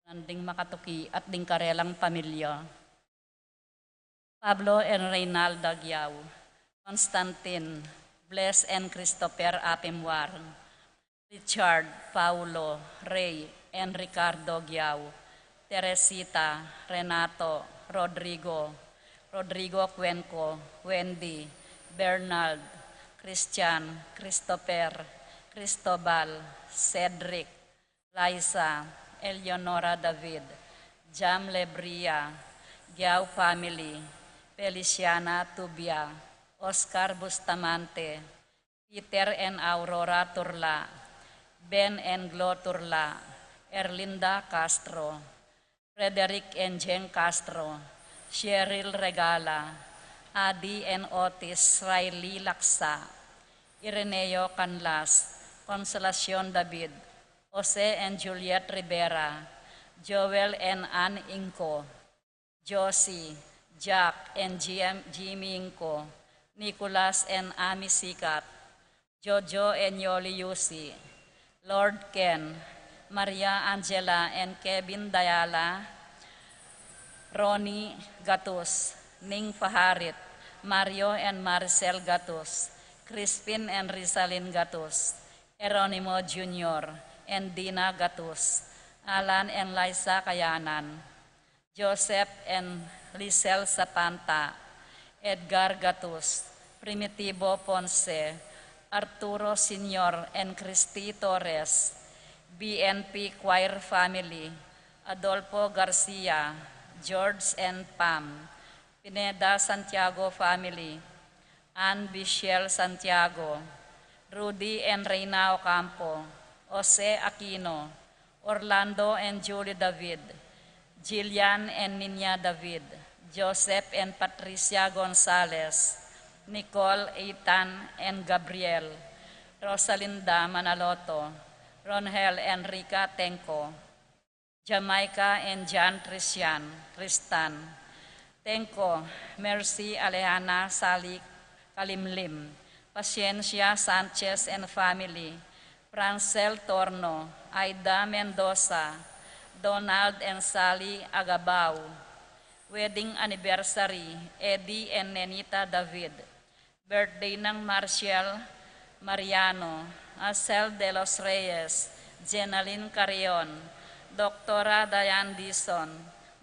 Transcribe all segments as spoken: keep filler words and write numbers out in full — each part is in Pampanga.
Nanding makatuki at ding karelang pamilya. Pablo and Reynalda Giao, Constantine, Bles and Christopher Apimwar, Richard, Paulo, Rey, and Ricardo Giao, Teresita, Renato, Rodrigo, Rodrigo Cuenco, Wendy, Bernard, Christian, Christopher, Cristobal, Cedric, Liza, Eleonora David, Jam Lebria, Giao family, Feliciana Tubia, Oscar Bustamante, Peter and Aurora Turla, Ben and Glo Turla, Erlinda Castro, Frederick and Jeng Castro, Cheryl Regala, Adi and Otis Riley Laksa, Ireneo Canlas, Consolacion David, Jose and Juliet Rivera, Joel and Ann Inco, Josie, Jack and G M, Jimmy Inco, Nicolas and Ami Sikat, Jojo and Yoli Yusi, Lord Ken, Maria Angela and Kevin Dayala, Ronnie Gatus, Ning Faharit, Mario and Maricel Gatus, Crispin and Rizalin Gatus, Jeronimo Junior and Dina Gatus, Alan and Liza Kayanan, Joseph and Lisel Sapanta, Edgar Gatus, Primitivo Ponce, Arturo Senior and Christy Torres, B N P Choir family, Adolfo Garcia, George and Pam, Pineda Santiago family, Ann Bishel Santiago, Rudy and Reina Ocampo, Jose Aquino, Orlando and Julie David, Jillian and Niña David, Joseph and Patricia Gonzalez, Nicole, Ethan and Gabriel, Rosalinda Manaloto, Ronhel and Rica Tenco, Jamaica and John Tristan, Tristan, Tenco, Mercy Alejana Salik Kalimlim, Paciencia Sanchez and family, Francel Torno, Aida Mendoza, Donald and Sally Agabao, wedding anniversary, Eddie and Nenita David, birthday nang Marcial Mariano, Asel de los Reyes, Jenaline Carrion, Doktora Diane Dizon,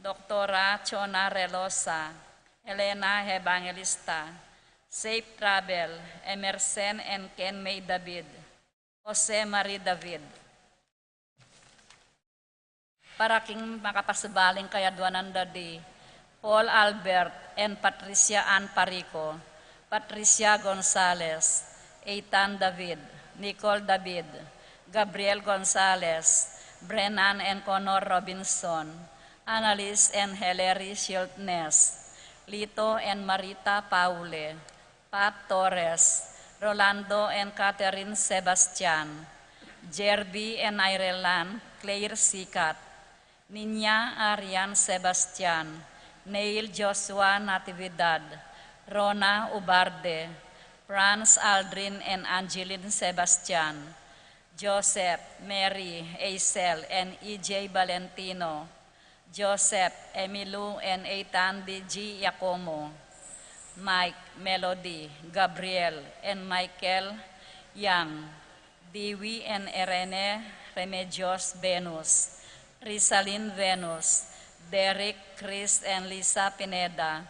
Doktora Chona Relosa, Helena Evangelista, safe travel, Emerson and Ken May David, Jose Marie David. Para king makapasubaling kayadwanan da di Paul Albert and Patricia Ann Parico, Patricia Gonzalez, Ethan David, Nicole David, Gabriel Gonzalez, Brennan and Connor Robinson, Annalise and Hilary Schiltness, Lito and Marita Paule, Pat Torres, Rolando and Catherine Sebastian, Jerby and Ireland Claire Sikat, Niña Arian Sebastian, Neil Joshua Natividad, Rona Ubarde, Franz Aldrin and Angeline Sebastian, Joseph, Mary, Aisel and E J Valentino, Joseph, Emilu and Ethan D G Yacomo, Mike, Melody, Gabriel and Michael Yang, Dewey and Irene Remedios Venus, Rizalin Venus, Derek, Chris and Lisa Pineda,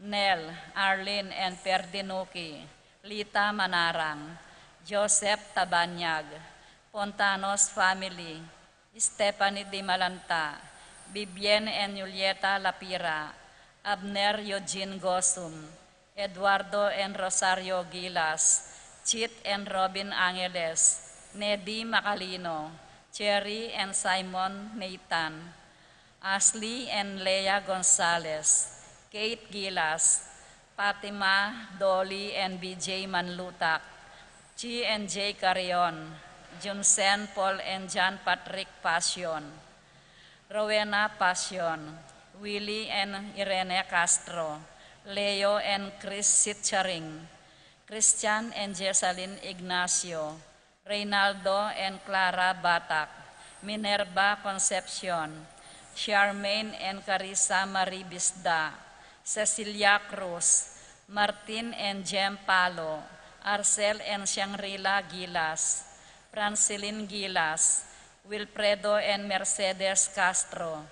Nel, Arlene and Perdinuki, Lita Manarang, Joseph Tabanyag, Pontanos family, Stephanie Di Malanta, Vivienne and Julieta Lapira, Abner Eugene Gosum, Eduardo and Rosario Gilas, Chit and Robin Angeles, Nedi Macalino, Cherry and Simon Nathan, Ashley and Leah Gonzalez, Kate Gilas, Fatima, Dolly and B J Manlutak, Chi and J Carrion, Junsen, Paul and John Patrick Passion, Rowena Passion, Willie and Irene Castro, Leo and Chris Sitcharing, Christian and Jessalyn Ignacio, Reynaldo and Clara Batak, Minerva Concepcion, Charmaine and Carissa Marie Bisda, Cecilia Cruz, Martin and Jem Palo, Arcel and Shangri-La Gilas, Francilin Gilas, Wilfredo and Mercedes Castro,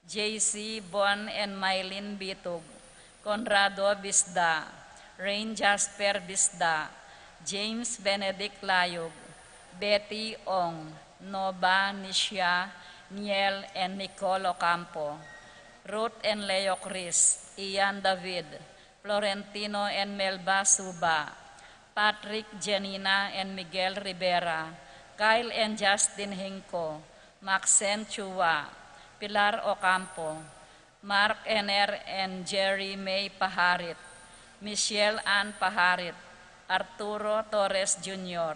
J C, Bon and Mylene Bitug, Conrado Bisda, Rain Jasper Bisda, James Benedict Layug, Betty Ong, Noba, Nisha, Niel and Nicole Ocampo, Ruth and Leo Chris, Ian David, Florentino and Melba Suba, Patrick, Janina and Miguel Rivera, Kyle and Justin Hinco, Maxen Chua, Pilar Ocampo, Mark Ener and Jerry May Paharit, Michelle Ann Paharit, Arturo Torres Junior,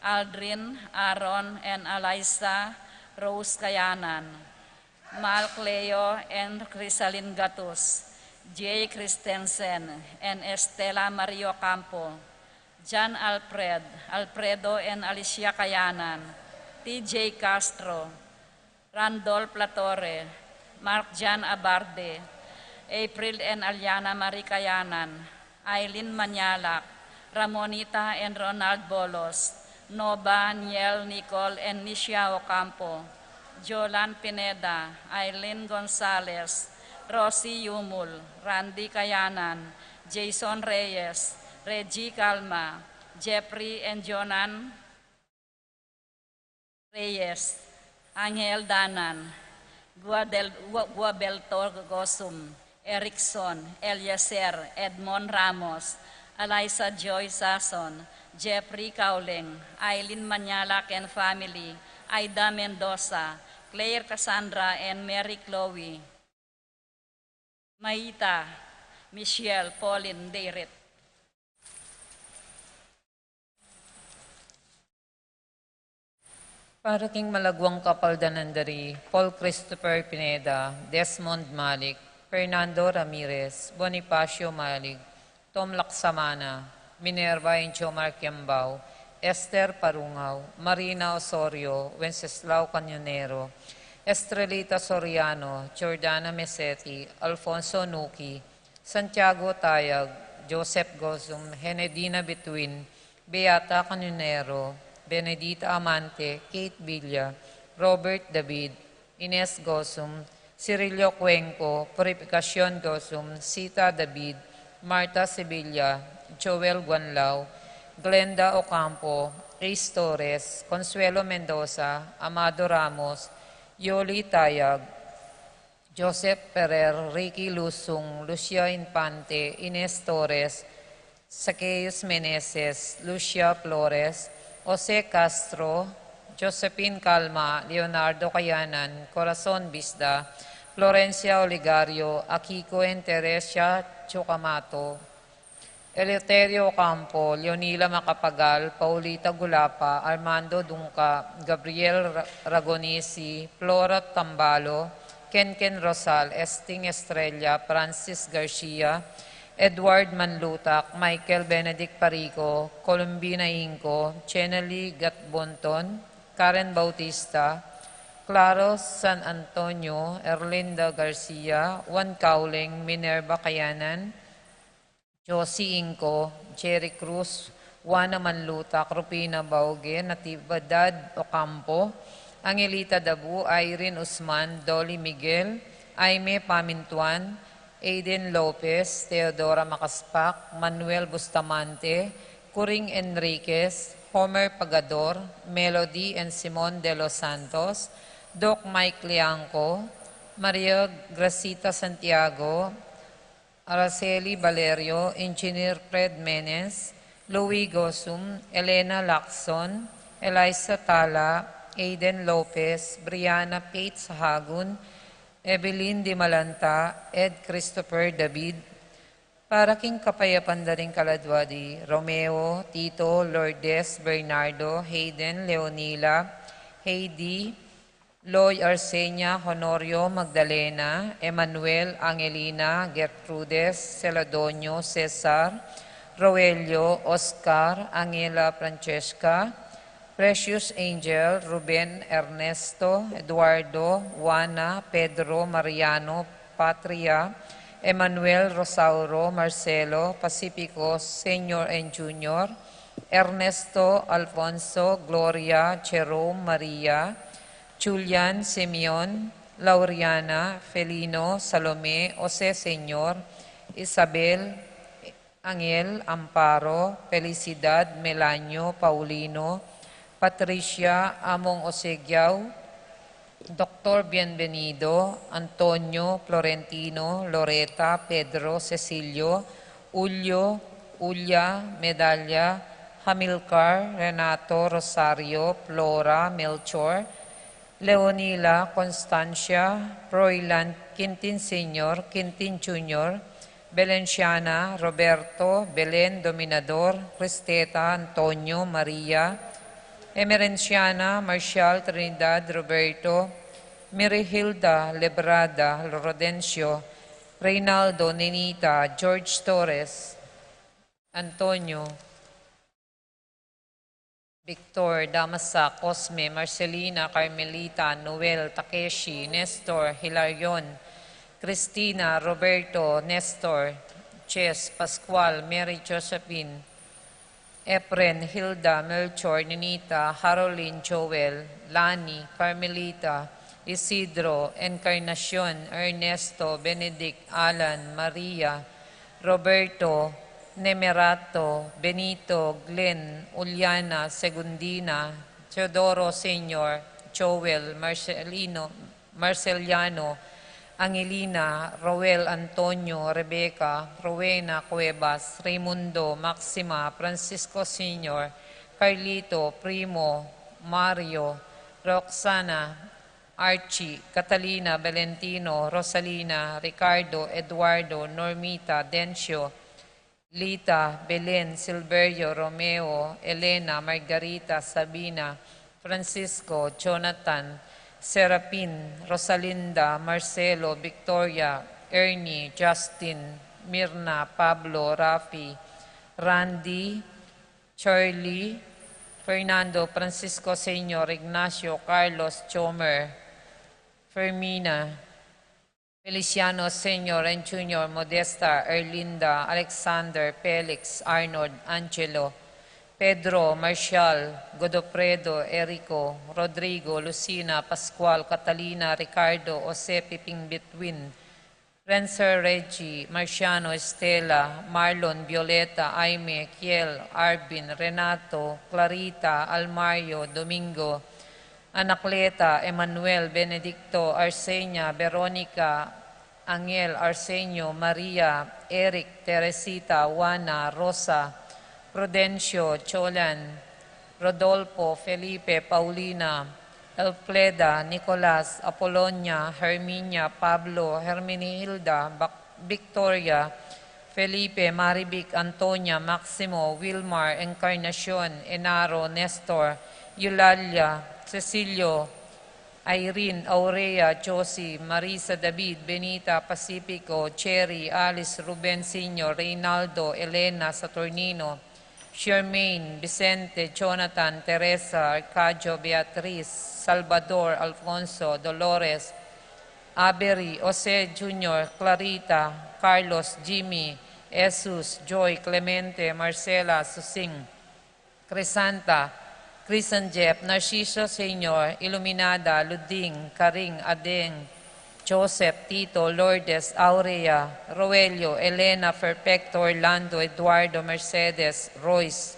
Aldrin, Aaron and Eliza Rose Kayanan, Mark Leo and Crisalin Gatus, Jay Christensen and Estela Mario Campo, John Alfred, Alfredo and Alicia Kayanan, T J Castro, Randolph Latorre, Mark John Abarde, April and Aliana Marie Kayanan, Aileen Manyalak, Ramonita and Ronald Bolos, Noba, Niel, Nicole and Nisha Ocampo, Jolan Pineda, Aileen Gonzalez, Rosie Yumul, Randy Kayanan, Jason Reyes, Reggie Calma, Jeffrey and Jonan Reyes, Angel Danan, Guadel-, Gua-, Guabeltor Gosum, Erickson, Eliezer, Edmond Ramos, Eliza Joy Sason, Jeffrey Cauling, Aileen Manyalak and family, Aida Mendoza, Claire Cassandra and Mary Chloe, Maita, Michelle, Pauline, Dayrit. Para king malaguang kapaldanan da ri Paul Christopher Pineda, Desmond Malik, Fernando Ramirez, Bonifacio Malik, Tom Laksamana, Minerva Inchomar Kiambao, Esther Parungao, Marina Osorio, Wenceslao Cañonero, Estrelita Soriano, Jordana Meseti, Alfonso Nuki, Santiago Tayag, Joseph Gozum, Henedina Bituin, Beata Cañonero, Benedita Amante, Kate Villa, Robert David, Ines Gozum, Cirilio Cuenco, Purificacion Gozum, Sita David, Martha Sevilla, Joel Guanlao, Glenda Ocampo, Ace Torres, Consuelo Mendoza, Amado Ramos, Yoli Tayag, Joseph Ferrer, Ricky Lusung, Lucia Infante, Ines Torres, Zacchaeus Meneses, Lucia Flores, Jose Castro, Josephine Calma, Leonardo Cayanan, Corazon Bisda, Florencia Oligario, Akiko and Teresia Chukamato, Eleuterio Ocampo, Leonila Macapagal, Paulita Gulapa, Armando Dungca, Gabriel Ra-, Ragonisi, Flora Tambalo, Kenken Rosal, Esting Estrella, Francis Garcia, Edward Manlutak, Michael Benedict Parico, Columbina Inco, Chenely Gatbonton, Karen Bautista, Claro San Antonio, Erlinda Garcia, Juan Cauling, Minerva Cayanan, Josie Inco, Jerry Cruz, Juana Manlutak, Rufina Bauge, Natividad Ocampo, Angelita Dabu, Irene Usman, Dolly Miguel, Aime Pamintuan, Aiden Lopez, Theodora Macaspac, Manuel Bustamante, Kuring Enriquez, Homer Pagador, Melody and Simon De Los Santos, Doc Mike Liangco, Maria Gracita Santiago, Araceli Valerio, Engineer Fred Menes, Louis Gosum, Elena Lacson, Eliza Tala, Aiden Lopez, Brianna Pate Sahagun, Evelyn Dimalanta, Ed Christopher David, para king kapayapan da ring kaladua di Romeo, Tito, Lourdes, Bernardo, Hayden, Leonila, Heidi, Loy, Arsenia, Honorio, Magdalena, Emmanuel, Angelina, Gertrudes, Celadonio, Cesar, Roelio, Oscar, Angela, Francesca, Precious Angel, Ruben, Ernesto, Eduardo, Juana, Pedro, Mariano, Patria, Emmanuel, Rosauro, Marcelo, Pacifico, Senior and Junior, Ernesto, Alfonso, Gloria, Jerome, Maria, Julian, Simeon, Lauriana, Felino, Salome, Jose Senior, Isabel, Angel, Amparo, Felicidad, Melanio, Paulino, Patricia, Among Osegiao, Doktor Bienvenido, Antonio, Florentino, Loreta, Pedro, Cecilio, Julio, Ulia, Medalla, Hamilcar, Renato, Rosario, Flora, Melchor, Leonila, Constancia, Froilan, Quintin Senior, Quintin Junior, Belenciana, Roberto, Belen, Dominador, Cristeta, Antonio, Maria, Emerenciana, Marcial, Trinidad, Roberto, Mirihilda, Lebrada, Rodencio, Reynaldo, Ninita, George Torres, Antonio, Victor, Damasa, Cosme, Marcelina, Carmelita, Noel, Takeshi, Nestor, Hilarion, Cristina, Roberto, Nestor, Jess, Pascual, Mary Josephine, Efren, Hilda, Melchor, Ninita, Harolin, Joel, Lani, Carmelita, Isidro, Encarnacion, Ernesto, Benedict, Alan, Maria, Roberto, Nemerato, Benito, Glenn, Uliana, Segundina, Teodoro Senior, Joel, Marcelino, Marceliano, Angelina, Roel, Antonio, Rebecca, Rowena, Cuevas, Raimundo, Maxima, Francisco Senior, Carlito, Primo, Mario, Roxana, Archie, Catalina, Valentino, Rosalina, Ricardo, Eduardo, Normita, Dencio, Lita, Belen, Silverio, Romeo, Elena, Margarita, Sabina, Francisco, Jonathan, Serapin, Rosalinda, Marcelo, Victoria, Ernie, Justin, Mirna, Pablo, Rafi, Randy, Charlie, Fernando, Francisco Senior, Ignacio, Carlos, Jomer, Fermina, Feliciano Senior and Junior, Modesta, Erlinda, Alexander, Felix, Arnold, Angelo, Pedro, Marcial, Godofredo, Erico, Rodrigo, Lucina, Pascual, Catalina, Ricardo, Jose, Piping Bitwin, Renzer, Reggie, Marciano, Estela, Marlon, Violeta, Aime, Kiel, Arvin, Renato, Clarita, Almario, Domingo, Anacleta, Emmanuel, Benedicto, Arsenia, Veronica, Angel, Arsenio, Maria, Eric, Teresita, Juana, Rosa, Prudencio, Cholan, Rodolfo, Felipe, Paulina, Elfleda, Nicolas, Apolonia, Herminia, Pablo, Herminihilda, Bac-, Victoria, Felipe, Marivic, Antonia, Maximo, Wilmar, Encarnacion, Enaro, Nestor, Eulalia, Cecilio, Irene, Aurea, Josie, Marisa, David, Benita, Pacifico, Cherry, Alice, Ruben Senior, Reynaldo, Elena, Saturnino, Charmaine, Vicente, Jonathan, Teresa, Arcadio, Beatriz, Salvador, Alfonso, Dolores, Avery, Jose Junior, Clarita, Carlos, Jimmy, Jesus, Joy, Clemente, Marcela, Susing, Crisanta, Chris and Jeff, Narciso Senior, Iluminada, Luding, Karing, Adeng, Joseph, Tito, Lourdes, Aurea, Roelio, Elena, Perfecto, Orlando, Eduardo, Mercedes, Royce,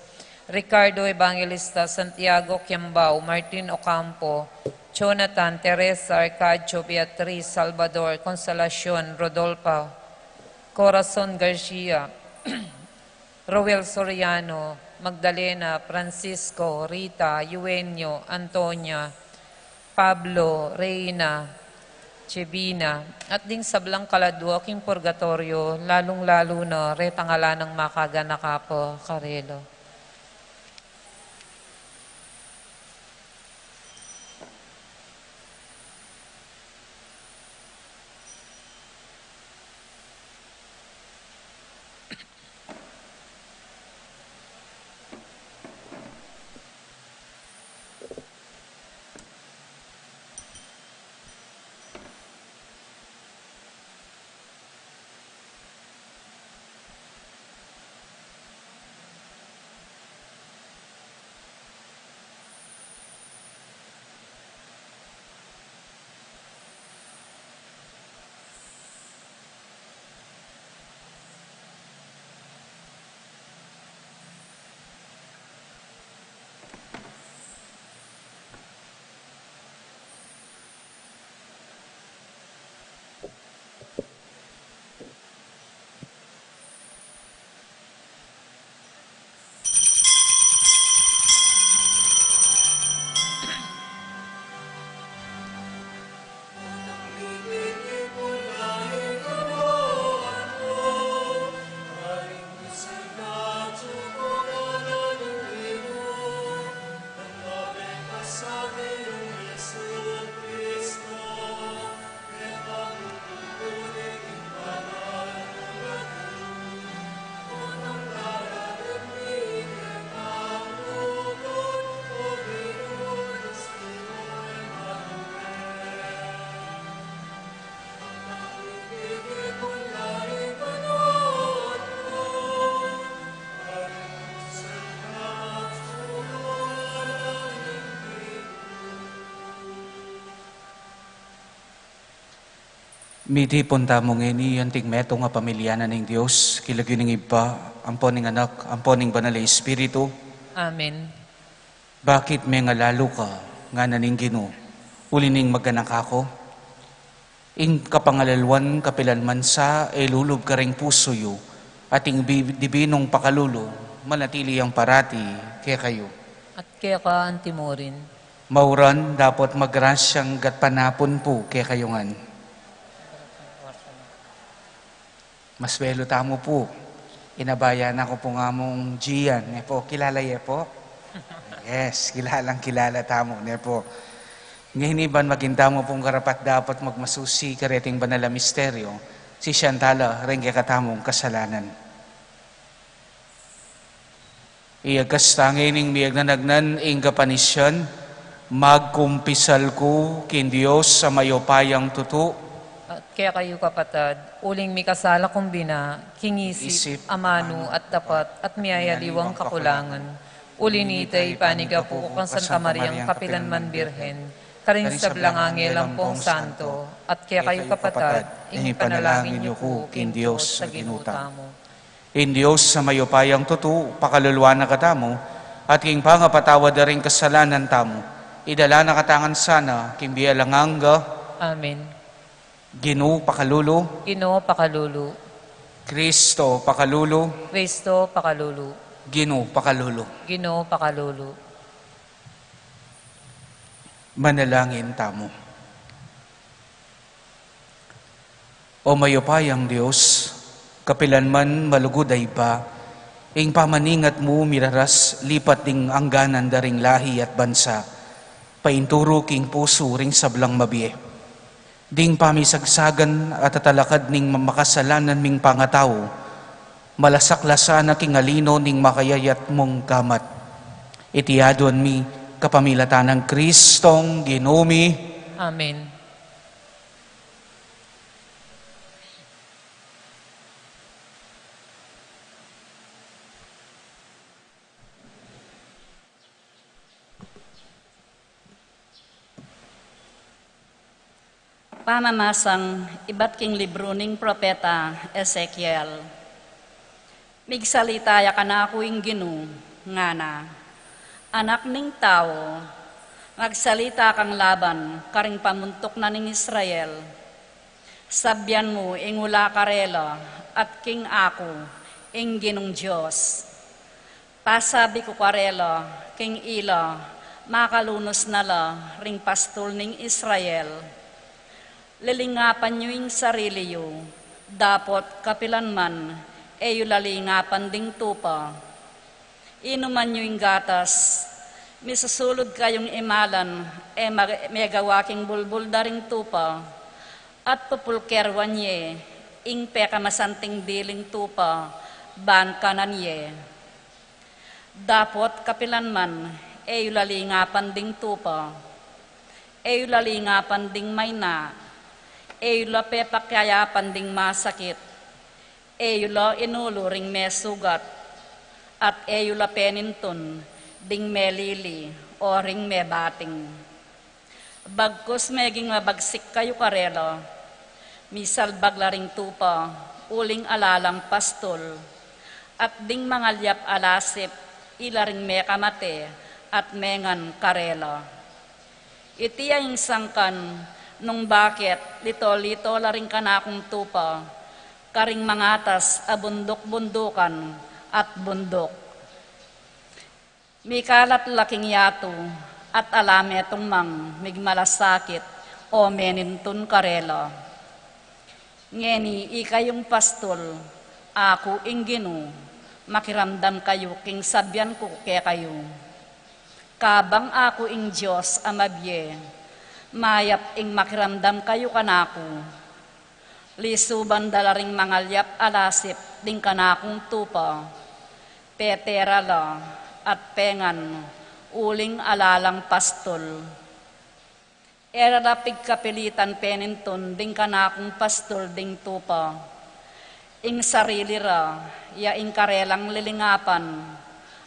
Ricardo Evangelista, Santiago Kiambao, Martin Ocampo, Jonathan, Teresa, Arcadio, Beatriz, Salvador, Consolacion, Rodolfo, Corazon Garcia, Roel Soriano, Magdalena, Francisco, Rita, Eugenio, Antonia, Pablo, Reina, Chevina, at ding sablang kaladua king purgatorio, lalung-lalu na retang ala nang makaganaka pa karela. Mitipun tamu ngeni anting metung a pamilya na ning Dios, king lagyu ning Ibpa, ampo ning Anak, ampo ning Banal a Espiritu. Amen. Bakit mengalalu ka, ngana ning Ginu, uli ning maganaka ku? Ing kapangalaluan kapilan man sa e lulub karing pusu yu, at ing bi-, dibinung pakalulu manatili yang parati kekayu. At keka antimurin. Mauran dapot magrasyang gatpanapun pu kekayu ngan. Maswelu tamu pu. Inabayan na ku pu ngamung Gian, ne pu? Kilala ye pu? Yes, kilalang kilala tamu, ne pu? Ngeni ban maging tamu pung karapat-dapat magmasusi kareting banal a misteryo, sisian tala ring kekatamung kasalanan. Iyagas ta ngening miyagnanagnan ing kapanisian, magkumpisal ku king Dios a mayupayang tutu. At kekayu kapatad, uling mikasala kung bina, king isip, isip, amanu, amanu, at dapat, at miyayaliwang kakulangan. Uli nita ipanigapu ku kang Santa Mariang kapilanman Birhen, karing sablang anghel ampong santo, at kekayu kapatad, ing ipanalangin yu ku king Dios a Ginu tamu. Ing Dios a mayupayang tutu, pakaluluan na katamu, at king pangapatawad da ring kasalanan tamu, idala na katamu ngan sana king bie alang angga. Amen. Ginu pakalulu. Ginu pakalulu. Kristo pakalulu. Kristo pakalulu. Ginu pakalulu. Ginu pakalulu. Manalangin tamu. O mayupayang Dios, kapilanman malugud a Ibpa, ing pamaningat mu miraras lipat ding angganan da ring lahi at bansa, painturu king pusu ring sablang mabie. Ding pamisagsagan at tatalakad ning makasalanan ming pangatau, malasak la sana king alino ning makayayat mung gamat. Iti aduan mi kapamilatan nang Kristong Ginu mi. Amen. Pamamasang ibat king libru ning propeta Ezekiel. Migsalita ya kanaku ing Ginu, ngana: Anak ning tau, magsalita kang laban karing pamuntuk na ning Israel. Sabyan mu ing ula karela at king aku, ing Ginung Dios. Pasabi ku karela, king ila makalunus na la ring pastul ning Israel: Lilingapan yu ing sarili yu, dapot kapilanman e yu la lingapan ding tupa. Inuman yu ing gatas, misusulud kayung imalan e mag-, megawa king bulbul da ring tupa, at pupulkeruan ye ing pekamasanting diling tupa ban kanan ye. Dapot kapilanman e yu la lingapan ding tupa, e yu la lingapan ding maina, e yu la pepakiayapan ding masakit, e yu la inulu ring mesugat, at e yu la penintun ding melili o ring mebating. Bagkus meging mabagsik kayu karela, misalbag la ring tupa uling ala lang pastul, at ding mangalyap a lasip ila ring mekamate at mengan karela. Iti ya ing sangkan nung bakit lito-lito la ring kanakung tupa karing mangatas a bunduk-bundukan at bunduk. Mikalat la king yatu, at ala metung mang migmalasakit o menintun karela. Ngeni ikayung pastul, aku ing Ginu, makiramdam kayu king sabyan ku kekayu. Kabang aku ing Dios a mabie, mayap ing makiramdam kayu kanaku. Lisuban da la ring mangalyap a lasip ding kanakung tupa, petera la at pengan uling ala lang pastul. E ra la pigkapilitan penintun ding kanakung pastul ding tupa. Ing sarili ra ya ing karelang lilingapan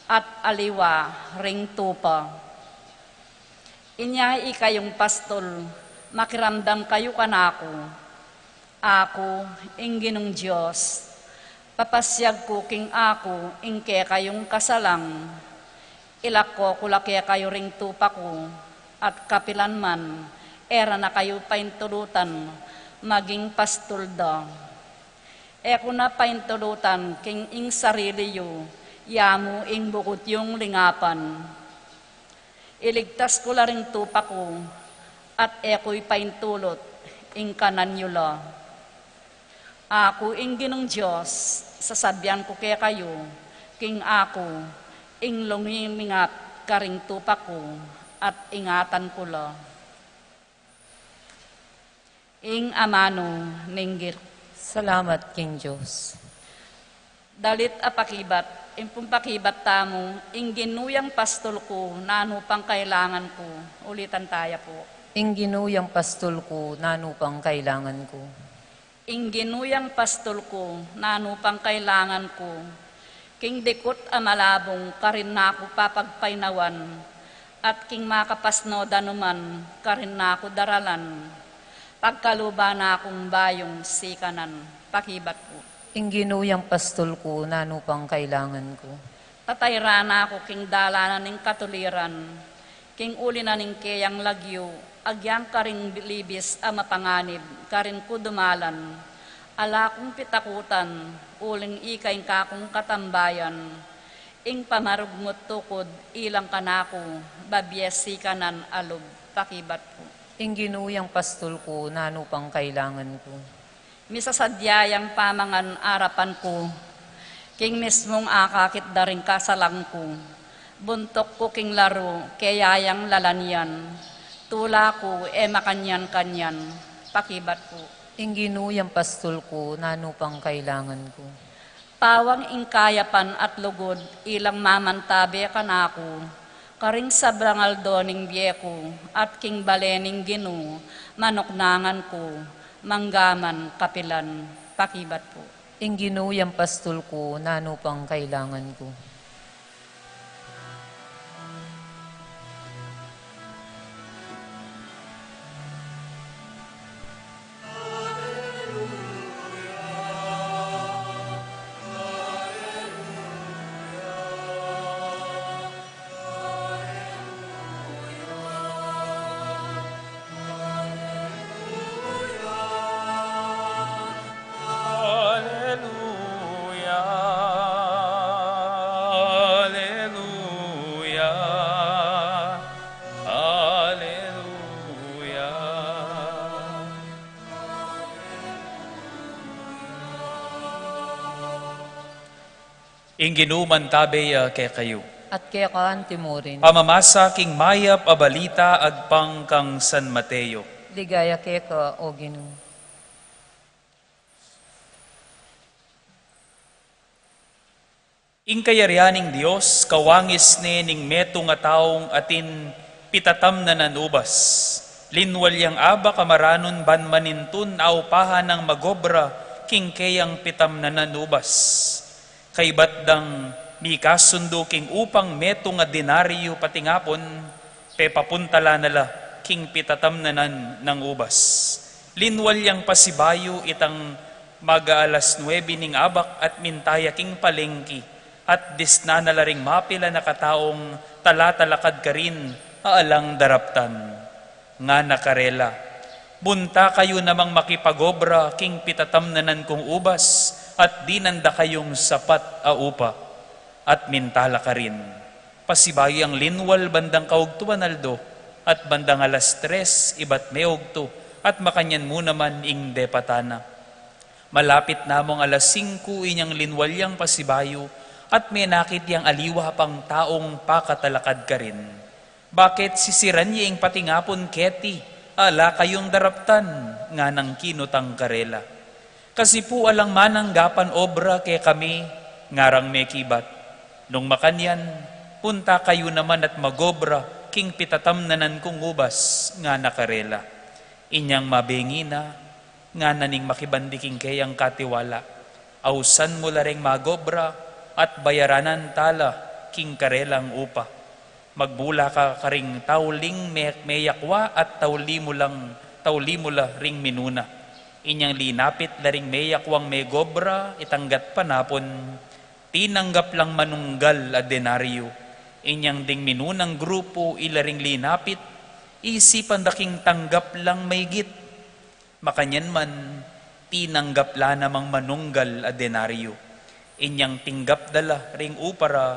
at aliwa ring tupa. Inya ikayung pastul, makiramdam kayu kanaku. Aku, ing Ginung Dios, papasiag ku king aku ing kekayung kasalang, ilako ku la kekayu ring tupa ku, at kapilan man, e ra na kayu paintulutan maging pastul da. E ku na paintulutan king ing sarili yu, ya mu ing bukut yung lingapan. Iligtas ku la ring tupa ku, at e ku ipaintulut ing kanan yu la. Aku ing Ginung Dios, sasabian ku kekayu, king aku, ing lumimingat karing tupa ku, at ingatan ku la. Ing amanu ning gir- Salamat king Dios. Dalit a pakibat, ing pung pakibat tamu, ing Ginu yang pastul ku, nanu pang kailangan ku. Ulitan taya pu. Ing Ginu yang pastul ku, nanu pang kailangan ku. Ing Ginu yang pastul ku, nanu pang kailangan ku. King dikut a malabung, karin na ku papagpainawan, at king makapasno danuman, karin na ku daralan. Pagkaluban na kung bayung sikanan, pakibat pu. Ing Ginu yang pastul ku, nanu pang kailangan ku. Tatayran na ku king dalanan ning katuliran, king uli na ning keyang lagyu, agyang karing libis a mapanganib, karin ku dumalan. Ala kung pitakutan, uling ika ing kakung katambayan, ing pamarugmut tukud, ilang kanaku, babie sikanan a lub, pakibat pu. Ing Ginu yang pastul ku, nanu pang kailangan ku. Misasadya yang pamangan arapan ku, king mismung akakit da ring kasalang ku. Buntuk ku king laru, keyang lalan yan. Tula ku, e makanyan-kanyan, pakibat pu. Ing Ginu yang pastul ku, nanu pang kailangan ku. Pawang ing kayapan at lugud, ilang mamantabe kanaku, karing sabrang aldo ning bie ku, at king bale ning Ginu, manuknangan ku, manggaman kapilan, pakibat pu. Ing Ginu yang pastul ku, nanu pang kailangan ku. Aleluya, aleluya, aleluya. Ing Ginu mantabe ya kekayu. At keka antimurin. Pamamasa king mayap a balita agpang kang San Mateo. Ligaya keka, O Ginu. Ing kayarian ning Dios, kawangis ne ning metung a taung atin pitatamnanan ubas. Linwal yang abak a maranun ban manintun aupahan nang magobra king keyang pitamnanan ubas. Kaybat dang mikasundu king upang metung a denaryo patingapun, pepapuntalan na la king pitatamnanan nang ubas. Linwal yang pasibayu itang mag-aalas nuebe ning abak at minta ya king palengki, at disnan na la ring mapilan a kataung talatalakad karin a alang daraptan. Ngana karela, "Munta kayu namang makipagobra king pitatamnanan kung ubas, at dinan da kayung sapat a upa." At minta la karin. Pasibayu yang linwal bandang kaugtuan aldo, at bandang alas tres ibat meugtu, at makanyan mu naman ing depatan na. Malapit na mung alas singku inyang linwal yang pasibayu, at menakit yang aliwa pang taung pakatalakad karin. "Bakit sisiran ye ing patingapun keti, ala kayung daraptan?" nganang kinutang karela. "Kasi pu alang mananggapan obra kekami," ngarang mekibat. "Nung makanyan, punta kayu naman at magobra king pitatamnanan kung ubas," ngana karela. Inyang mabengi na, ngana ning makibandi king keyang katiwala, "Ausan mu la reng magobra at bayaranan ta la king karelang upa. Magbula ka karing tauling me-, meyakwa at tauli mu lang, tauli mu la ring minuna." Inyang linapit la ring meyakwang megobra, itang gatpanapun, tinanggap lang manunggal a denaryo. Inyang ding minunang grupu ila ring linapit, isipan da king tanggap lang maygit. Makanyan man, tinanggap la namang manunggal a denaryo. Inyang tinggap da la ring upa ra,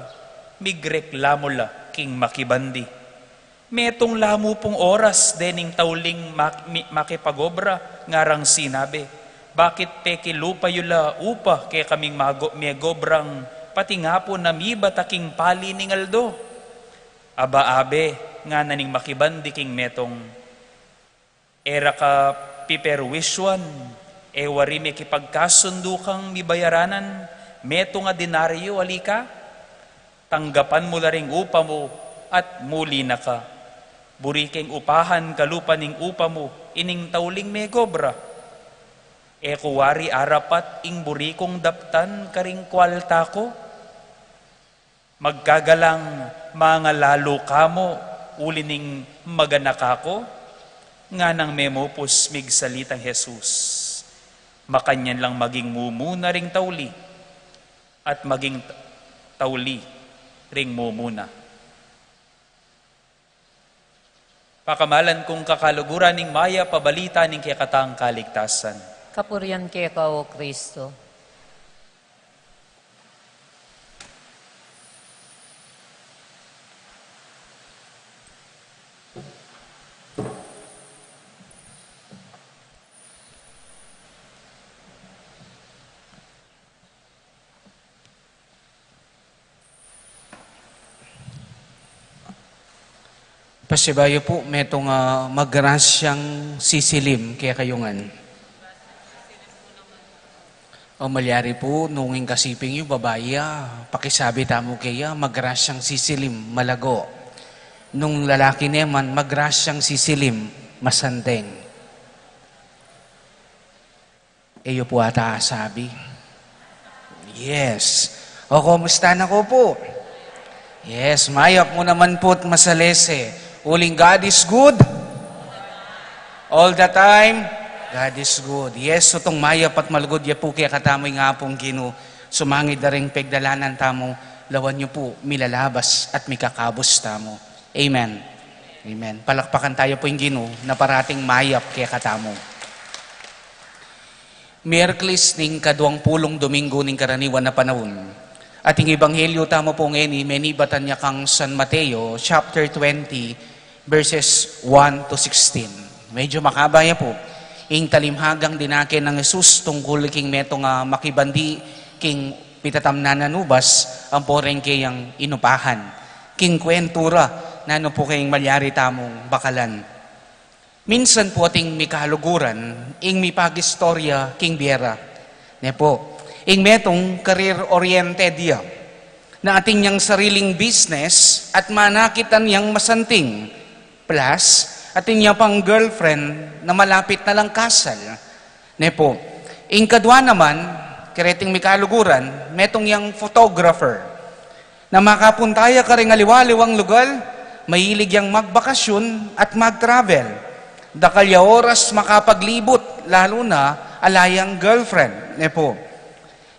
migreklamu la king makibandi. Metung la mu pung oras dening tauling mak-, mi-, makipagobra, ngarang sinabi, "Bakit pekilupa yu la upa kekaming mago-, megobrang pati nga pu namibat a king pali ning aldo?" "Aba, abe," ngana ning makibandi king metung, "e ra ka piperwisyuan, e wari mekipagkasundu kang mibayaranan metung a denaryo, ali ka? Tanggapan mu la ring upa mu at muli na ka. Buri keng upahan kalupa ning upa mu ining tauling megobra. E ku wari arapat ing buri kung daptan karing kwalta ku? Magkagalang mangalalu ka mu uli ning maganaka ku?" Nganang memupus migsalitang Jesus, "Makanyan lang maging mumuna ring tauli, at maging ta-, tauli ring mumuna." Pakamalan kung kakaluguran ning mayap a balita ning kekatang kaligtasan. Kapurian keka, O Kristo. Pasibayu pu, metung a magrasyang sisilim kekayu ngan. O malyari pu, nung ing kasiping yu babai ya, pakisabi tamu keya, magrasyang sisilim, malago. Nung lalaki ne man, magrasyang sisilim, masandeng. E yu pu ata asabi. Yes. O, kumusta na ko pu? Yes, mayap mu naman pu't masalese. Uling God is good. All the time, God is good. Yes, tutung mayap at malugud ya pu kekatamu ing Apung Ginu. Sumangid da ring pegdalanan tamu, lawan yu pu, milalabas at mikakabus tamu. Amen. Amen. Palakpakan tayu pu ing Ginu na parating mayap kekatamu. Miyerkules ning kaduang pulung Dominggu ning karaniwan a panaun. At ing ebanghelyo tamu pu ngeni, menibatan ya kang San Mateo, chapter twenty, verses one to sixteen. Medyo makaba ya pu. Ing talimhagang dinake nang Jesus tungkul king metung a makibandi king pitatamnan a ubas, ampo reng keyang inupahan. King kwentu ra, nanu pu keng malyari tamung bakalan. Minsan pu ating mikaluguran, ing mipagistorya king bie ra. Ne pu, ing metung career-oriented ya. Na atin yang sariling business at manakitan yang masanting. Plus, atin ya pang girlfriend na malapit na lang kasal. Ne pu, ing kadua naman, kereting mikaluguran, metung yang photographer. Na makapunta ya karing aliwa-liwang lugal, mahilig yang magbakasyun at mag-travel. Dakal ya oras makapaglibut, lalu na ala yang girlfriend, ne pu.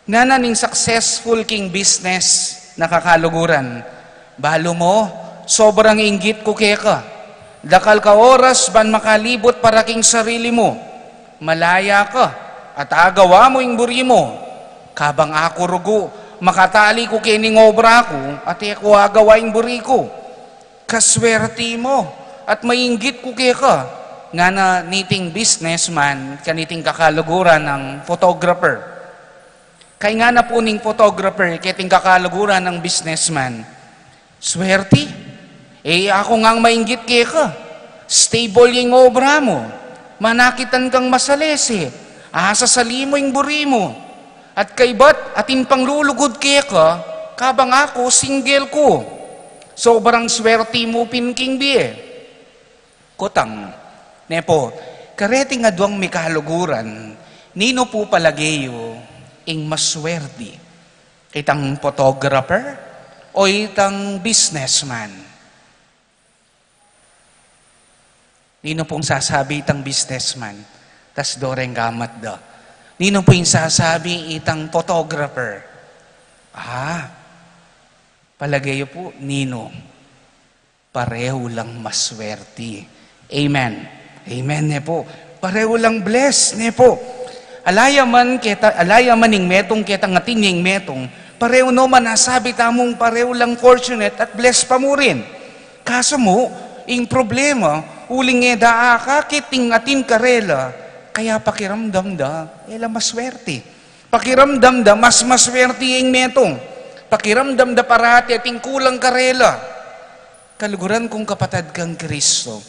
Ngana ning successful king business na kakaluguran, "Balu mo, sobrang inggit ku keka. Dakal ka oras ban makalibut para king sarili mu. Malaya ka, at agawa mu ing buri mu. Kabang aku rugu, makatali ku kening obra ku, at e ku agawa ing buri ku. Kaswerti mu, at mainggit ku keka," ngana niting businessman kaniting kakaluguran nang photographer. Kay ngana pu ning photographer keting kakaluguran nang businessman, "Swerti? E aku ngang mainggit keka. Stable ya ing obra mu. Manakitan kang masalese. Asasali mu ing buri mu. At kaybat, atin pang lulugud keka, kabang aku single ku. Sobrang swerti mu pin king bie." Kutang, ne pu, kareting aduang mikaluguran, ninu pu palage yu ing maswerti? Itang photographer o itang businessman? Ninu pung sasabi? Itang businessman. Tas do reng gamat da. Ninu pu ing sasabi itang photographer? Ah, palage yu pu, ninu? Parehu lang maswerti. Amen. Amen, ne pu. Parehu lang bless, ne pu. Ala ya man keta, ala ya man ing metung ketang atin ya ing metung, parehu no man asabi tamung parehu lang fortunate at bless pa mu rin. Kasu mu, ing problema, uling e da akakit ing atin karela, kaya pakiramdam da, e la maswerti. Pakiramdam da, mas maswerti ing metung. Pakiramdam da parati atin kulang karela. Kaluguran kung kapatad kang Kristo,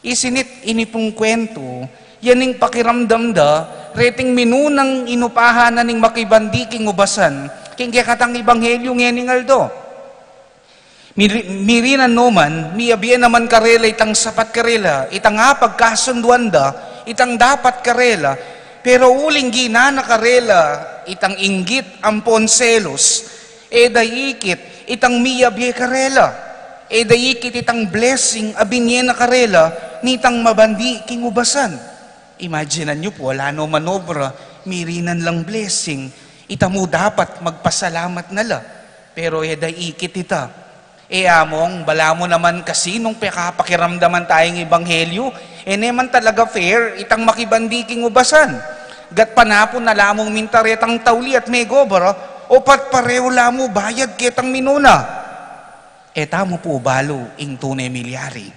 isinit ini pung kwentu, yan ing pakiramdam da reting minunang inupahan na ning makibandi king ubasan, king kekatang ebanghelyu ngening aldo. Miri-, mirinan no man, miyabie naman karela itang sapat karela, itang apagkasunduan da, itang dapat karela, pero uling gina na karela itang inggit ampon selos, e da ikit itang miyabie karela, e da ikit itang blessing a binie na karela nitang mabandi king ubasan. Imaginan yu pu, ala no man obra, mirinan lang blessing, ita mu dapat magpasalamat na la. Pero e da ikit ita. E among, balamu naman kasi nung pekapakiramdaman taya ing ebanghelyu, e ne man talaga fair itang makibandi king ubasan. Gatpa na pu na la mung minta retang tauli at megobra, o pat parehu la mu bayad ketang minuna. E tamu pu balu ing tune milyari.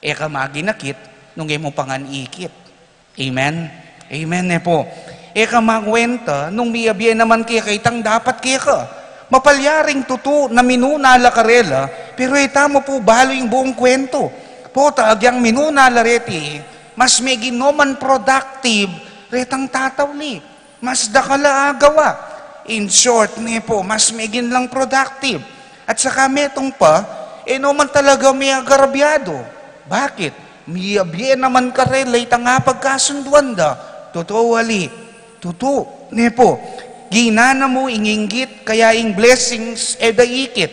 E ka maginakit nung e mu pa ngan ikit. Amen? Amen, ne pu. E ka makuenta nung miyabie naman keka itang dapat keka. Mapalyaring tutu na minuna la karela, pero e tamu pu balu ing buung kwentu. Pota agyang minuna la reti, mas megin no man productive retang tatauli. Mas dakal a agawa. In short, ne pu, mas megin lang productive. At saka metung pa, e no man talaga miagarabyadu. Bakit? Miyabie naman karela itang apagkasunduan da. Tutu, ali. Tutu, ne pu. Gina na mu ing inggit, kaya ing blessings, e da ikit.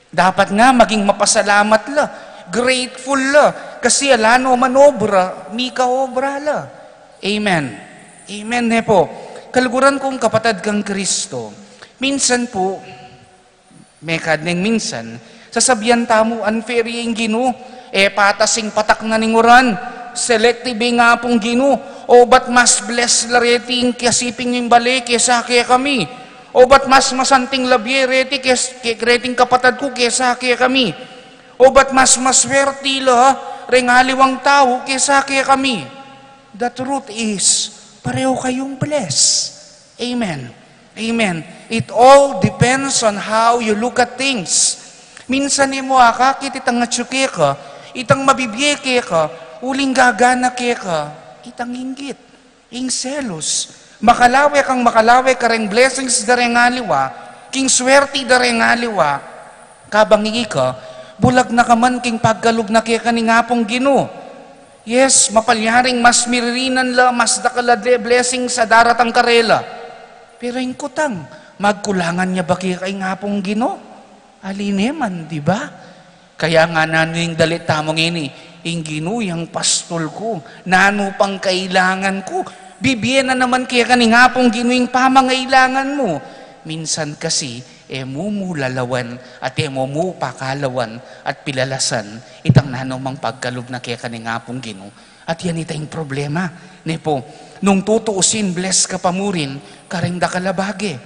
Dapat nga maging mapasalamat la, grateful la, kasi ala no man obra, mika obra la. Amen. Amen, ne pu. Kaluguran kung kapatad kang Kristo, minsan pu, mekad neng minsan, sasabian tamu, unfair ing Ginu, e patas ing patak na ning uran, selective ing Apung Ginu, o ba't mas bless la reti ing kasiping ning bale kesa kekami? O ba't mas masanting labie reti kes-, ke-, reting kapatad ku kesa kekami? O ba't mas maswerti la reng aliwang tau kesa kekami? The truth is, pareho kayung bless. Amen. Amen. It all depends on how you look at things. Minsan e mu akakit itang atyu keka, itang mabibie keka, uling gagana keka, itang inggit. Ing selos, makalawe kang makalawe kareng blessings da reng aliwa, king swerti da reng aliwa, kabang ika, bulag na ka man king pagkalub na keka ning Apung Ginu. Yes, mapalyaring mas miririnan la, mas dakal a de-, blessings a daratang karela. Pero ing kutang, magkulangan ya ba keka ing Apung Ginu? Ali ne man, di ba? Kaya nga nanu ing dalit tamu ngeni, ing Ginu yang pastol ku, nanu pang kailangan ku, bibie na naman keka ning Apung Ginu ing pamangailangan mu. Minsan kasi, e mu mu lalawan, at e mu mu pakalawan, at pilalasan, itang nanu mang pagkalub na keka ning Apung Ginu. At yan ita ing problema, ne pu, nung tutuusin, bless ka pa mu rin kareng dakal a bage.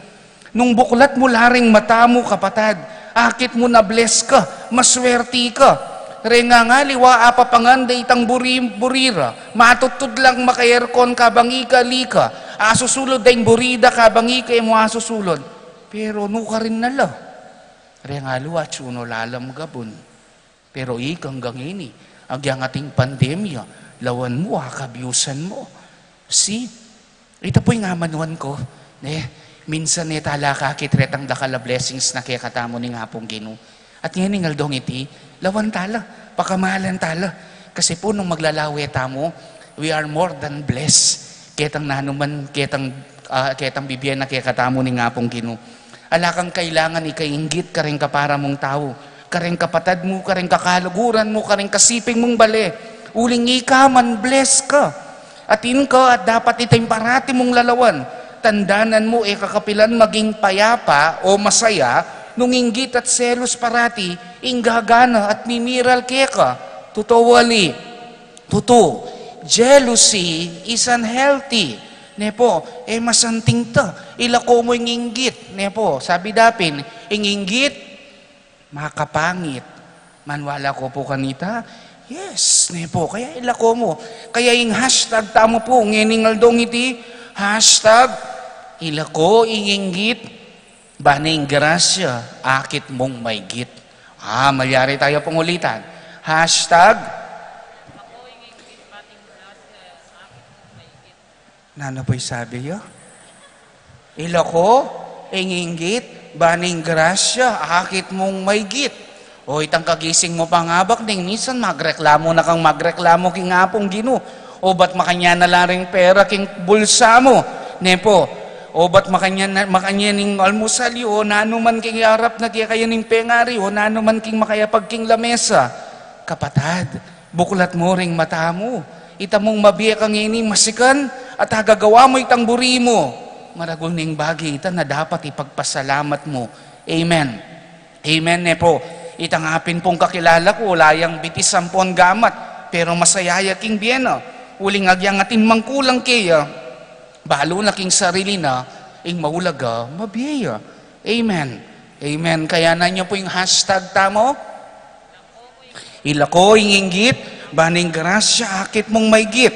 Nung buklat mu la ring mata mu, kapatad, akit mu na bless ka, maswerti ka. Reng aliwa, apapangan da itang buri, buri ra, matudtud lang maka-aircon kabang ika ali ka, asusulud da ing buri da kabang ika e mu asusulud. Pero nukarin na la. Reng aliwa, atyu no la lang gabun. Pero ika anggang ini, agyang ating pandemya, lawan mu, akabyusan mu. See? Ita pu ing amanuan ku, ne? Minsan e tala akakit retang dakal a blessings na kekatamu ning Apung Ginu. At ngeni ing aldong iti, lawan tala, pakamalan tala. Kasi pu nung maglalawe tamu, we are more than blessed. Ketang nanu man, ketang, ah, ketang bibie na kekatamu ning Apung Ginu. Ala kang kailangan ikainggit kareng kapara mung tau, kareng kapatad mu, kareng kakaluguran mu, kareng kasiping mung bale. Uling ika man, bless ka. Atin ka at dapat ita ing parati mung lalawan. Tandanan mu, e ka kapilan maging payapa o masaya nung inggit at selos parati ing gagana at mimiral keka. Tutu, wali? Tutu. Jealousy is unhealthy. Ne pu, e masanting ta. Ilako mu ing inggit. Ne pu, sabi da pin, ing inggit makapangit. Maniwala ko pu kanita? Yes, ne pu. Kaya ilako mu. Kaya ing hashtag tamu pu ngening aldong iti, hashtag ilako ing inggit, bane ing grasya akit mung maygit. Ah, malyari tayu pung ulitan. Hashtag Nanu pu ing sabi yu? Ilako ing inggit, bane ing grasya akit mung maygit. O itang kagising mu pa nga, bang deng minsan magreklamu na kang magreklamu king Apung Ginu. O bat makanyan na la ring pera king bulsa mu, ne pu? O bat makanyan na, makanyan ing almusal yu, o nanu man king arap na kekayu ning pengari, o nanu man king makayapag king lamesa? Kapatad, buklat mu ring mata mu. Ita mung mabie ka ngeni, masikan, at agagawa mu itang buri mu. Maragul ning bage ita na dapat ipagpasalamat mu. Amen. Amen, ne pu. Itang apin pung kakilala ku, ala yang bitis ampon gamat, pero masaya ya king bie na. Uling agyang atin mang kulang keya, balu na king sarili na, ing maulaga, mabie ya. Amen. Amen. Kaya nanyu pu ing hashtag tamu? Ilako ing inggit, bane ing grasya akit mung maygit.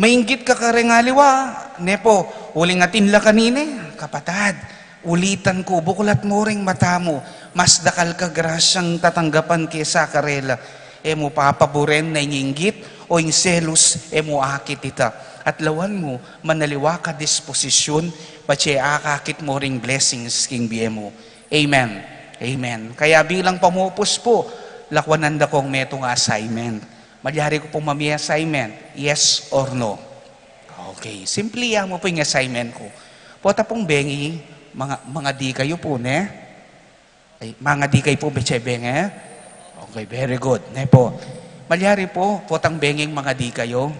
Mainggit ka kareng aliwa, ne pu? Uling atin la kanini, kapatad. Ulitan ku, buklat mu ring mata mu. Mas dakal ka grasyang tatanggapan kesa karela. E mu papaburen na ing inggit o ing selos, e mu akit ita. At lawan mu, manaliwa ka disposisyun, patse akakit mu ring blessings king bie mu. Amen. Amen. Kaya bilang pamupus pu, lakwanan da kong metung a assignment. Malyari ku pung mamie assignment? Yes or no? Okay. Simple ya mu pu ing assignment ku. Pota pung bengi, manga, mangadi kayu pu, ne? Ay, mangadi kayu pu, betsa benge? Okay, very good. Ne pu. Malyari pu, potang benging mangadi kayu.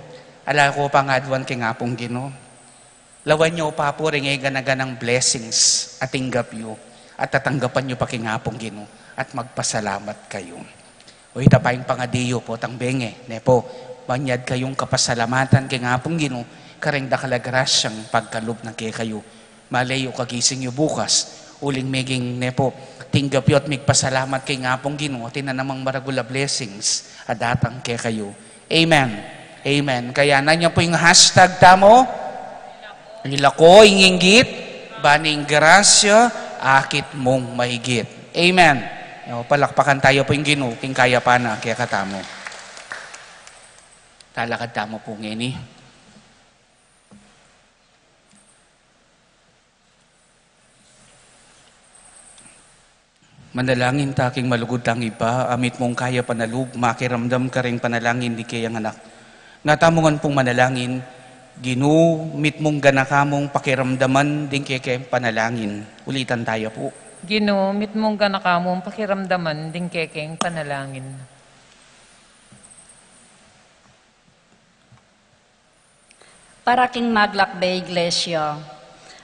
Ala ko pang aduan king Apung Ginu. Lawan yu pa pu ring e gana-ganang blessings a tinggap yu, at tatanggapan yu pa king Apung Ginu, at magpasalamat kayu. O ita pa ing pangadi yu, potang benge, ne pu, manyad kayung kapasalamatan king Apung Ginu, kareng dakal a grasyang pagkalub na kekayu. Malay yu kagising yu bukas, uling meging, ne pu, tinggap yu at migpasalamat king Apung Ginu, atin na namang maragul a blessings a datang kekayu. Amen. Amen. Kaya nanyu pu ing hashtag tamu? Ilako ing inggit, bane ing grasya akit mung maygit. Amen. O, palakpakan tayu pu ing Ginu king kayapan na kekatamu. Talakad tamu pu ngeni. Manalangin ta king malugud tang Ibpa, a mitmung kayapan a lub makiramdam karing panalangin ding keyang anak. Nga tamu ngan pung manalangin, Ginu, mitmung ganaka mung pakiramdaman ding kekeng panalangin. Ulitan tayu pu. Ginu, mitmung ganaka mung pakiramdaman ding kekeng panalangin. Para king maglakbe Iglesia,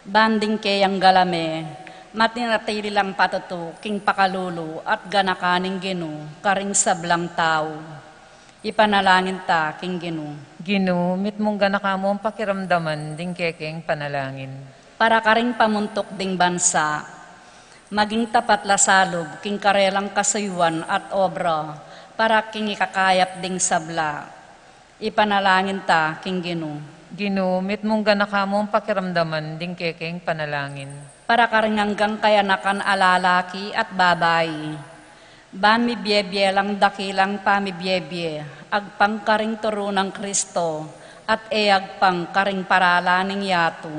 ban ding keyang galame, matinatili lang patutu king pakalulu at ganaka ning Ginu karing sablang tau. Ipanalangin ta king Ginu. Ginu, mitmung ganaka mung pakiramdaman ding kekeng panalangin. Para karing pamuntuk ding bansa, maging tapat la salub king karelang kasuyuan at obra, para king ikakayap ding sabla. Ipanalangin ta king Ginu. Ginu, mitmung ganaka mung pakiramdaman ding kekeng panalangin. Para karing anggang kayanakan a lalaki at babai, ban mibie-bie lang dakilang pamibie-bie, agpang karing turu nang Kristo, at e agpang karing paralan ning yatu.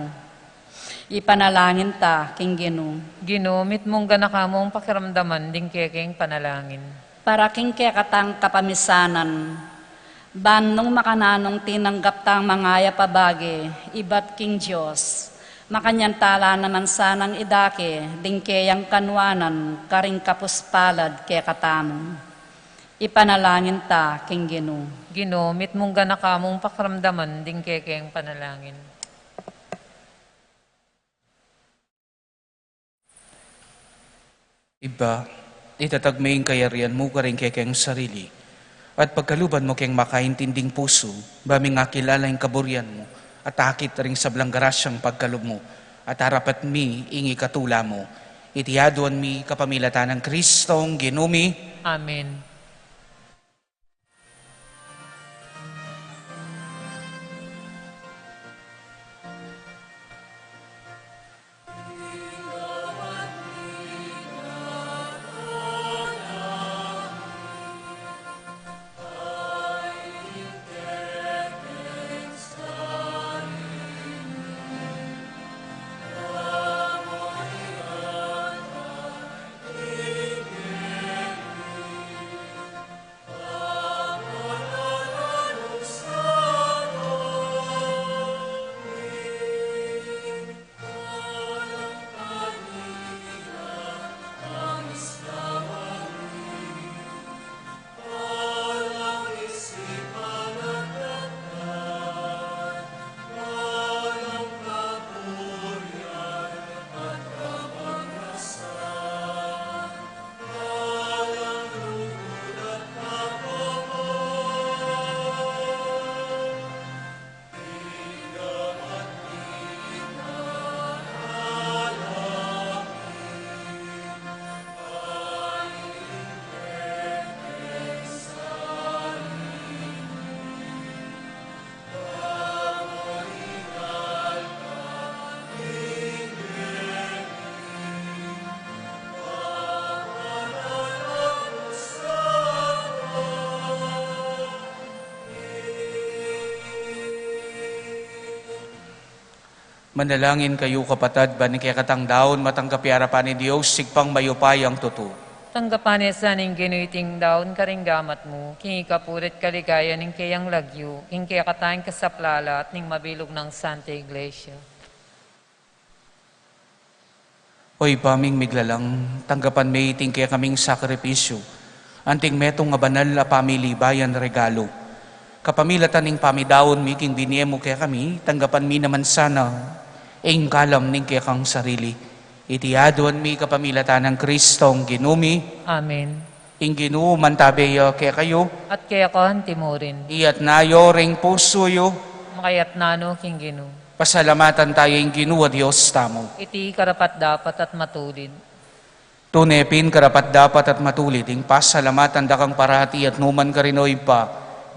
Ipanalangin ta king Ginu. Ginu, mitmung ganaka mung pakiramdaman ding kekeng panalangin. Para king kekatang kapamisanan, ban nung makananung tinanggap tang mangayap a bage ibat king Dios, makanyan ta la naman sanang idake ding keyang kanuanan karing kapuspalad kekatamu. Ipanalangin ta king Ginu. Ginu, mitmung ganaka mung pakaramdaman ding kekeng panalangin. Ibpa, itatag me ing kayarian mu karing kekeng sarili, at pagkaluban mu keng makaintinding pusu, ba ming akilala ing kaburian mu, at akit ring sablang grasyang pagkalub mu, at arapat mi ing ikatula mu. Iti aduan mi kapamilatan nang Kristong Ginu mi. Amen. Manalangin kayu, kapatad, ban ing kekatang daun matanggap ya arapan ning Dios, Ibpang mayupayang tutu. Tanggapan na sa ning Ginu iting daun karing gamat mu, king ikapuri at kaligayan ning keyang lagyu, king kekatang kasaplalan at ning mabilug nang Santa Iglesia. O Ibpa ming miglalang, tanggapan me iting kekaming sakripisyu, anting metung a banal a pamilibayan regalu. Kapamilatan ning pamidaun mi king binie mu kekami, tanggapan mi naman sana ing kalam ning kekang sarili. Iti aduan mi kapamilatan nang Kristong Ginu mi. Amen. Ing Ginu mantabe ya kekayu. At keka antimurin. Iyatas yu ring pusu yu. Makayatas no king Ginu. Pasalamatan taya ing Ginu a Dios tamu. Iti karapat-dapat at matulid. Tune pin karapat-dapat at matulid ing pasalamatan da kang parati at nukaman karin, o Ibpa,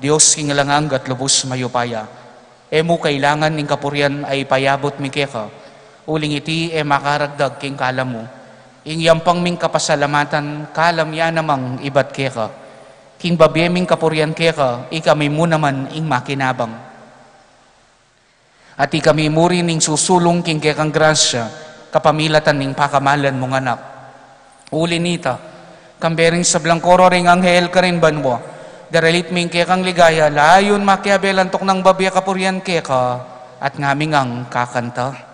Dios king alang angga at lubus mayupaya. E mu kailangan ing kapurian a ipayabut mi keka, uling iti e makaragdag king kalam mu. Ing yampang ming kapasalamatan, kalam ya namang ibat keka. King babie ming kapurian keka, ikami mu naman ing makinabang. At ikami mu rin ing susulung king kekang grasya, kapamilatan ning pakamalan mung Anak. Uli nita, kambe ring sablang koro ring anghel karin banua, daralit mi ing kekang ligaya, layun makiabe lantok nang babie kapurian keka, at ngaming kakanta.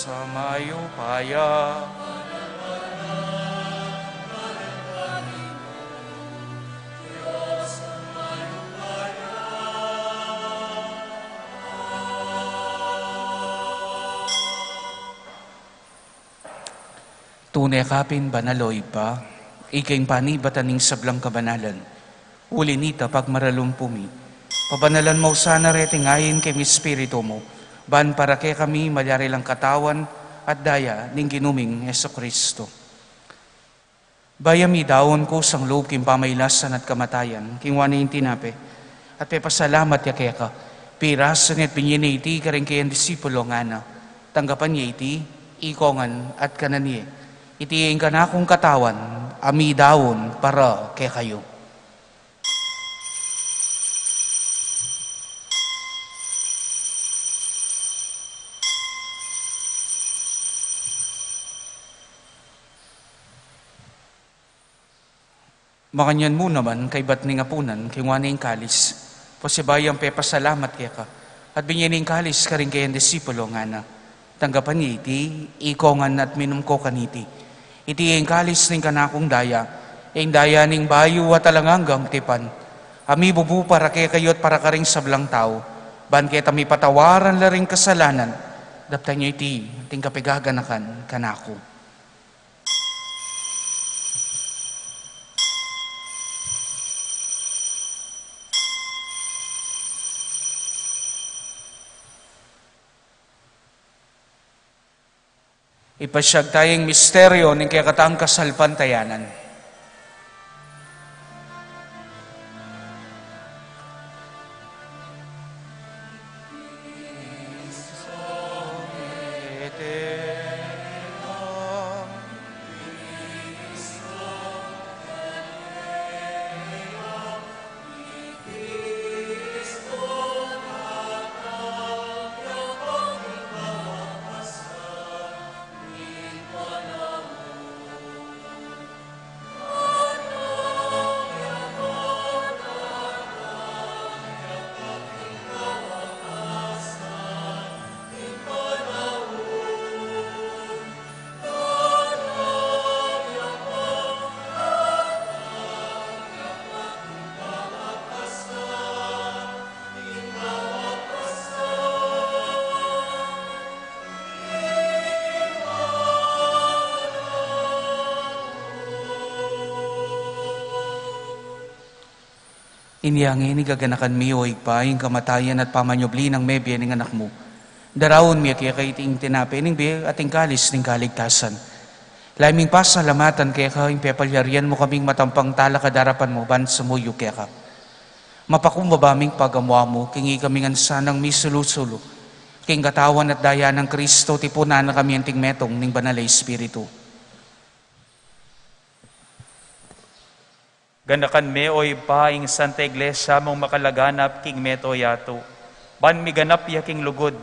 Sa mayupaya. Tune ka pin banal, o Ibpa, ika ing panibatan ning sablang kabanalan. Uli na nita, pagmaralumpu mi, pabanalan mu sana reting ain king Espiritu mu, ban para kekami malyari lang katawan at daya ning Ginu ming Jesucristo. Bayu mi daun kusang lub king pamailasan at kamatayan, kinua ne ing tinape, at pepasalamat ya keka, pirasu ne at binye ne iti karing kayang disipulo, ngana: Tanggapan ye iti, ikongan at kanan ye. Iti ing kanakung katawan, a midaun para kekayu. Makanyan mu naman, kaybat ning apunan, kinua ne ing kalis, pasibayu yang pepasalamat keka, at binye ne ing kalis karing kayang disipulo, ngana: Tanggapan ye iti, ikongan at minum ko kaniti. Iti ing kalis ning kanakung daya, ing daya ning bayu at alang anggang tipan, a mibubu para kekayu at para karing sablang tau, ban keta mipatawaran la ring kasalanan. Daptan ye iti, ing kapaganakan kanaku. Ipasyag taya ing misteryu ning kekatang kasalpantayanan. Inya ngeni gaganakan mi, o Ibpa, ing kamatayan at pamanyubli nang mebie ning Anak mu. Daraun mi keka iting tinape ning bie at ing kalis ning kaligtasan. Lalu ming pasalamatan keka ing pepalyarian mu kaming matampang talakad king arapan mu ban sumuyu keka. Mapakumbaba ming pagamu-amu king ikami ngan sanang misulu-sulu king katawan at daya nang Kristo, tipunan na kami anting metung ning Banal a Espiritu. Ganakan me, o Ibpa, ing Santa Iglesia mung makalaganap king mabilug a yatu, ban miganap ya king lugud,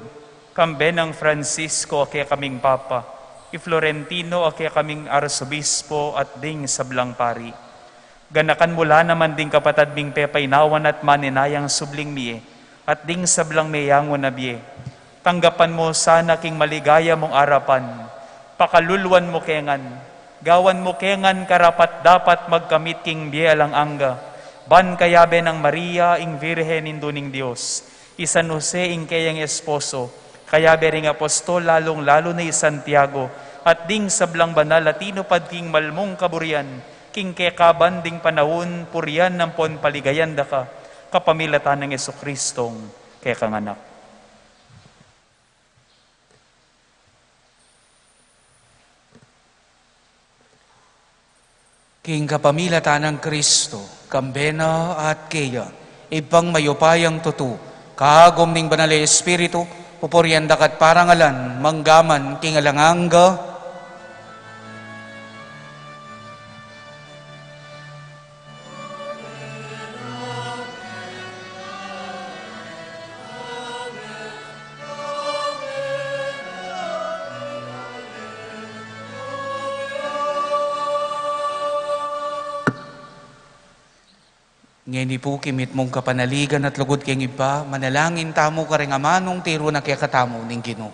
kambe nang Francisco a kekaming Papa, i Florentino a kekaming Arsobispo, at ding sablang pari. Ganakan mu la naman ding kapatad ming pepainawan at maninayang subling mie, at ding sablang meyangu na bie. Tanggapan mu sana king maligaya mung arapan. Pakaluluan mu ke ngan. Gawan mu ke ngan karapat-dapat magkamit king bie alang angga, ban kayabe nang Maria, ing Virgen Indu ning Dios, i San Jose, ing keyang esposo, kayabe ring apostol, lalung-lalu na i Santiago, at ding sablang banal a tinupad king malmung kaburian, king kekaban ding panaun, purian ampon paligayan da ka, kapamilatan nang Jesucristong kekang Anak. King kapamilatan nang Kristo, kambe na at keya, Ibpang mayupayang tutu, kagum ning Banal a Espiritu, pupurian da ka at parangalan, manggaman king alang angga. Ngeni pu, king mitmung kapanaligan at lugud king Ibpa, manalangin tamu karing amanung tiru na kekatamu ning Ginu.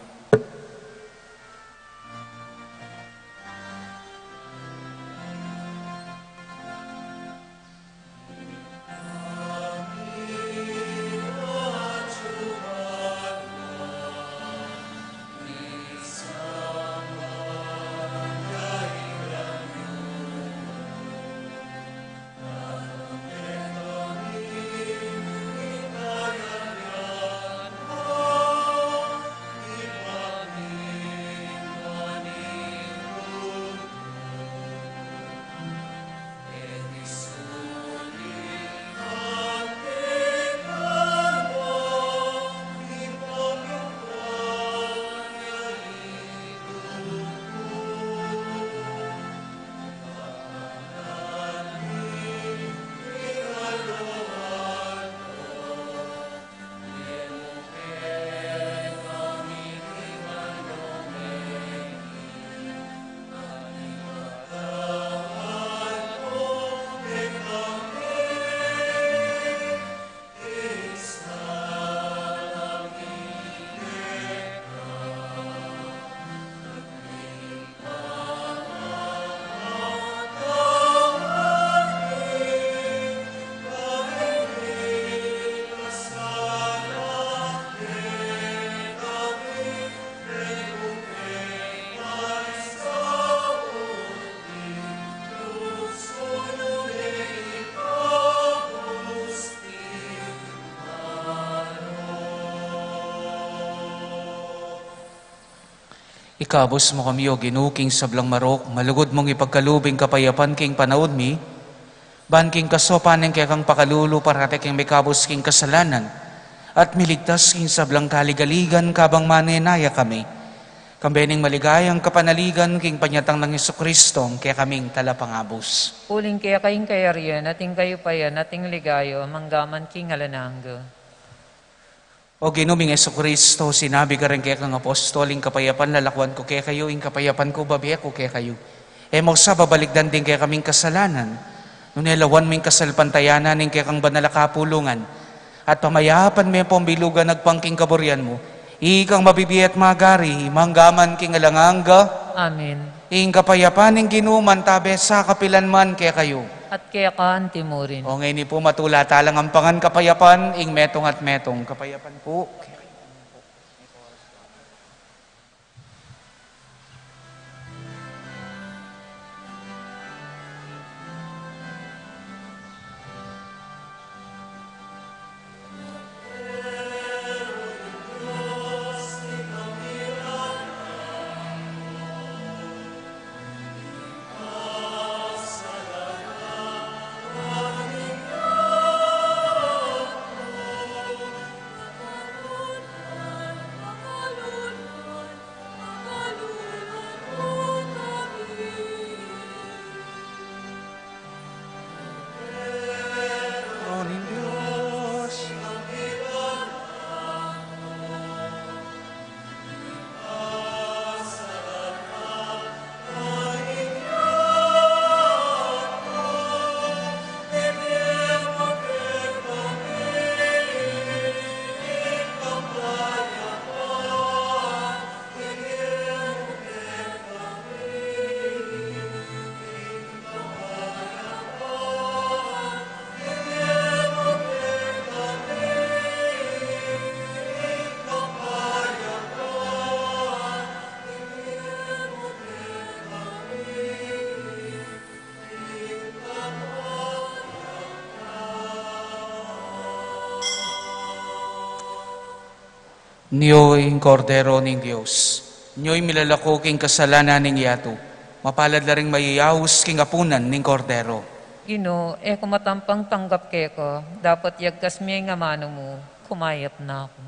Ikabus mu kami, O Ginu, king sablang marok, malugud mung ipagkalub ing kapayapan king panaun mi, ban king kasaupan ning kekang pakalulu, parati kaming mikabus king kasalanan, at miligtas king sablang kaligaligan, kabang manenaya kami, kambe ning maligayang kapanaligan king panyatang nang Jesucristo, ing kekaming Talapangabus. Uling keka ing kayarian, at ing kayupayan, at ing ligaya, manggaman king alang angga. O Ginu ming Jesucristo, sinabi ka ring kekang apostol, ing kapayapan lalakuan ku kekayu, ing kapayapan ku babie ku kekayu. E mu sa babalikdan ding kekaming kasalanan, nune lawan mu ing kasalpantayanan ning kekang banal a kapulungan, at pamayapan me pung bilugan agpang king kaburian mu. Ikang mabibie at magari, manggaman king alang angga. Amen. Ing kapayapan ning Ginu mantabe sa kapilan man kekayu. At keka antimurin. O ngeni pu, matula talang ampangan kapayapan, ing metung at metung. Kapayapan pu. Nyo ing Kordero ning Dios. Nyo ing milalako king kasalanan ning yatu. Mapalad la ring mayayaus king apunan ning Kordero. Ginu, e ku matampang tanggap keka, dapot yagkas me ing amanu mu, kumayap na ku.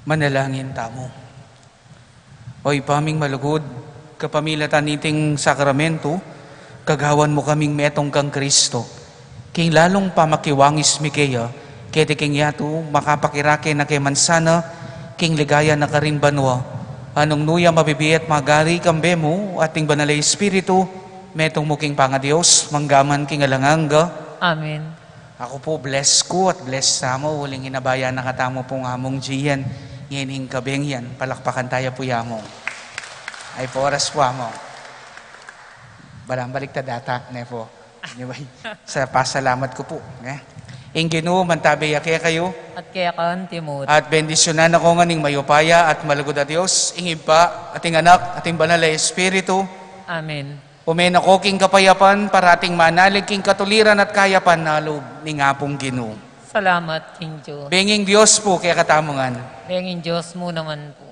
Manalangin tamu. O Ibpa ming malugud, kapamilatan niting sakramento, kagawan mu kaming metung kang Kristo. King lalung pamakiwangis mi keya, keti king yatu makapakirake na ke man sana, king ligaya na karin banua. Nung nu ya mabibie at magari kambe mu at ning Banal a Espiritu, metung mu king pangaDios, mangga man king alang angga. Amen. Aku pu, bless ku at bless tamu, uling ing abaya na katamu pung Among Gian, ngeni ing kabeng yan, palakpakan taya pu ya, Among. Ay pu, oras pu, Among. Balang baliktad ata, ne pu? Anyway, sa pasalamat ku pu, ne? Ing Ginu mantabi ya kekayu. At keka antimurin. At bendisyunan na ko ngan ning mayupaya at malugud a Dios, ing Ibpa, at ing Anak, at ing Banal a Espiritu. Amen. Ume na ko king kapayapan, parating manalig king katuliran at kayapan na lub ning Apung Ginu. Salamat king Dios. Benging Dios pu kekatamu ngan. Benging Dios mu naman pu.